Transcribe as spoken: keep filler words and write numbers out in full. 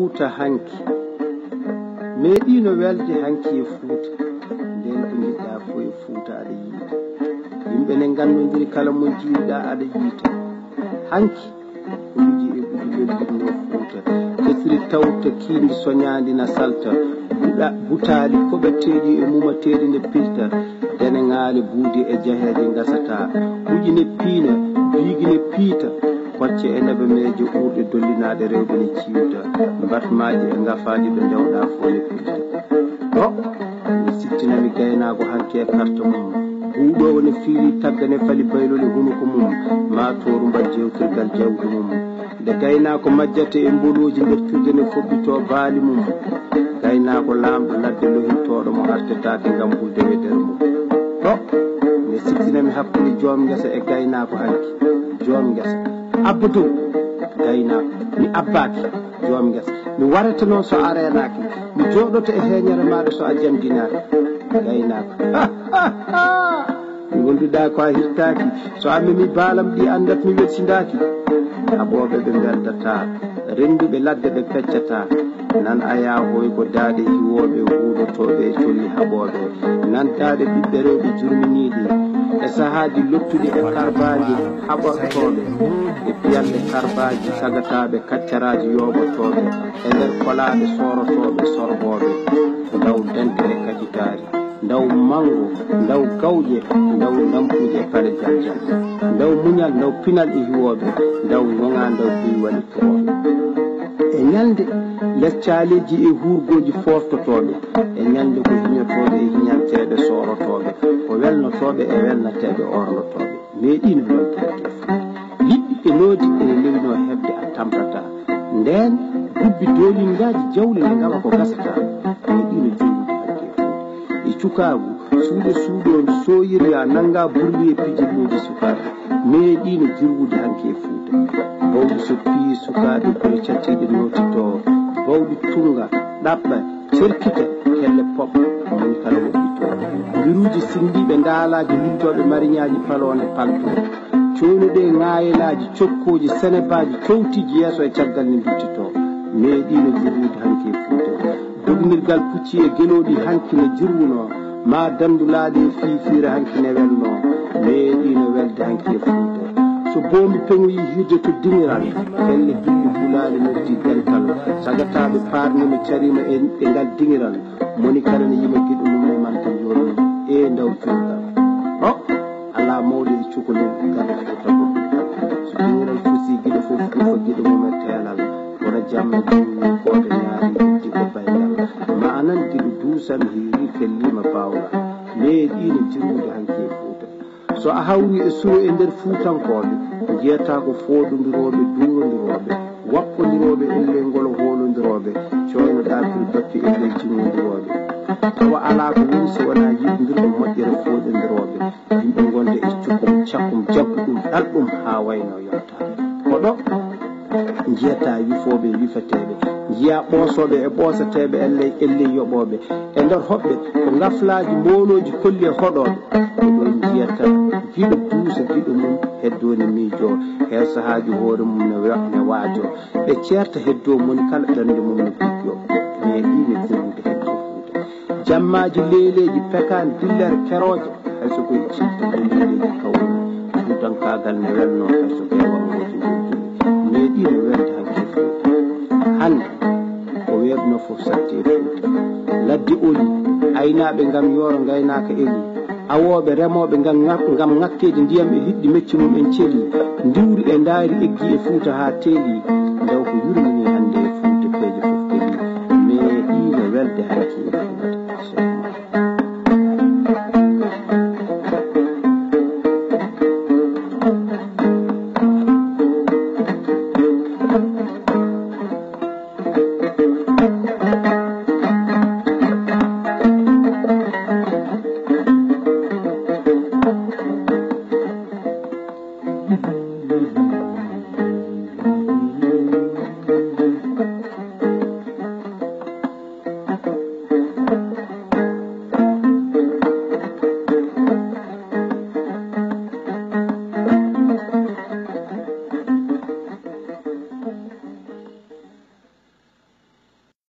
Fuuta hanki. Meeɗiino welde hanki e Fuuta. Ndeen ko njiɗɗaa fof e Fuuta aɗa yiita. Yimɓe ne ngannondiri, kala mo njiiɗaa aɗa yiita. Hanki, ko wiji e ɓuɗi lellinno Fuuta. Kesiri tawta kiindi soñaandi na salta. Buɗa-, butaali koɓeteeɗi e mumateeɗi ne pilta. Deneŋaali buudi e jaheeje ngasata. Ɓuƴi ne piina, biigi ne piita. Kocce e nebemeeje uurɗe dollinaaɗe rewɓe ne ciwta. Mbatmaaji e ngafaaji ɗo ndewɗaa fof ne pilta. Ɗo, mi sittinami gaynaako hanki e karta mum. Buuɗoowo ne fiiri tagga ne fali baylol e hunuko mum. Maa tooru mba jewtirgal jawdi mum. Nde gaynaako majjata e mbolooji nder cuuɗi ne foɓɓitoo baali mum. Gaynaako laamɗo ladde lohintooɗo mo artetaake ngam hulde wedere mum. Ɗo, mi sittinami hakkunde joom ngesa e gaynaako hanki. Joom ngesa. Abba dow. Gaynaako. Mi abbaaki. Joom ngesa. Mi warata noon so a reenaaki. Mi jooɗoto e heeñere maaɗa so a jannginaaki. Gaynaako. Mi wonduɗaa ko a hirtaaki. So a memi baalam ɗi anndat mi welsindaaki. Haɓooɓe ɓe mbeldataa. Rennduɓe ladde ɓe peccataa. Nan a yaahoy ko daaɗe hiwooɓe, huuɗotooɓe e colli haɓooɓe. Nan daaɗe ɓiɓɓe rewɓe jurminiiɗi. E sahaaji lottuɗi e karbaaji haɓortooɓe. E piyanɗe karbaaji tagataaɓe kaccaraaji yooɓotooɓe. E nder kolaaɗe soorotooɓe sorbooɓe. Ndaw dentere kacitaari. Ndaw manngo, ndaw gawƴe, ndaw lampuuje pare jaljal. Ndaw muñal, ndaw pinal e hiwooɓe, ndaw ŋoŋa, ndaw buy wali turooɓe. E ñalnde les caaleeji e huurgooji fooftotooɓe, e ñalnde ko hiñotooɓe e hiñanteeɓe soorotooɓe, ko welnotooɓe e welnateeɓe ornotooɓe. Meeɗiino weltaade e Fuuta. Liɗɗi e loodi ene lewinoo heɓde a tampataa. Ndeen gubbi doolingaaji jawle ne ngawa ko gasataa. Meeɗiino jollude hanki e Fuuta. E cukaagu, suuɗo suuɗo sooyiryaa nanngaa burli e pijirlooji sukaaɓe. Meeɗiino jirwude hanki e Fuuta. Bawɗi so piyi sukaaɓe gure cattiiɗe nootitoo. Bawɗi tunnga, ɗaɓɓa, cerkita, kelle pop, moni kala woɗɗitoo. Mbiruuji sinndiiɓe ndaalaaji, wintooɓe mariñaaji paloonde paltoo. Cooynuɗe ŋaayelaaji, cokkooji, senebaaji, cowtiiji yeeso e caggal ne mbittitoo. Meeɗiino jirwude hanki e Fuuta. Dognirgal pucci e gelooɗi hanki ne jirwunoo, maa danndulaaɗe e fiifiire hanki ne welnoo. Meeɗiino welde hanki e Fuuta. So boombi peŋoyii hiirde to diŋiral, pelle gilɗi bulaali noddi dental. Sagataaɓe paarniima cariima e, e ngal diŋiral. Moni kala ne yima giɗo mum ne manta njool mum. E ndaw cuuɗal. O, alaa mawɗo e cukalel garɗo e tagol. So diŋiral fusii giɗo fof fuufa giɗo mum e teelal. Wona jamma diwni kooto ñaari jigo bayngal. Ma anan giɗo duusam hiiri felliima baawɗal. Meeɗiino jirwude hanki e Fuuta. So a hawri e suro e nder Fuutankooɓe, njiyataa ko fooɗondirooɓe, duurondirooɓe, waɓɓondirooɓe, ellee ngolo hoolondirooɓe, cooynoɗaa pir bappi ellee jingondirooɓe. Tawa alaa ko woni so wonaa yiɗondirɓe moƴƴere fooɗondirooɓe. Yimɓe ngonda e cukkum, cakkum, jabbuɗum, ɗalɗum haa wayno yonta. Ko ɗo njiyataa wifooɓe e wifeteeɓe, njiyaa ɓoosooɓe e ɓooseteeɓe, ellee, ellee yoɓooɓe. E nder hoɓɓe, ko ngaflaaji moolooji kolli e hoɗooɓe. Ko ɗoon njiyata giɗo duusa giɗo mum, heddooni miijoo. Hee sahaaji hoore mum ne wa-, ne waajoo. Ɓe ceerta heddoo moni kala ɗannde mum no gujjoo. Meeɗiino jirwude heen to Fuuta. Jammaaji leeleeji pekaani dillere kerooje, hay so ko e ciiɗi leeleeji kawri. Fuutankaagal ne welnoo hay so ko e wangooji ngol joli. Meeɗiino welde hanki e Fuuta. Hannde, ko weeɓnoo fof satti e Fuuta. Ladde oli, aynaaɓe ngam yooro ngaynaaka eli. Awooɓe, remooɓe ngam ŋak-, ngam ŋakkeede ndiyam e hiɗɗi mecce mum en celi. Ndiwri e ndaari eggi e Fuuta haa teeli. Ndaw ko yurmi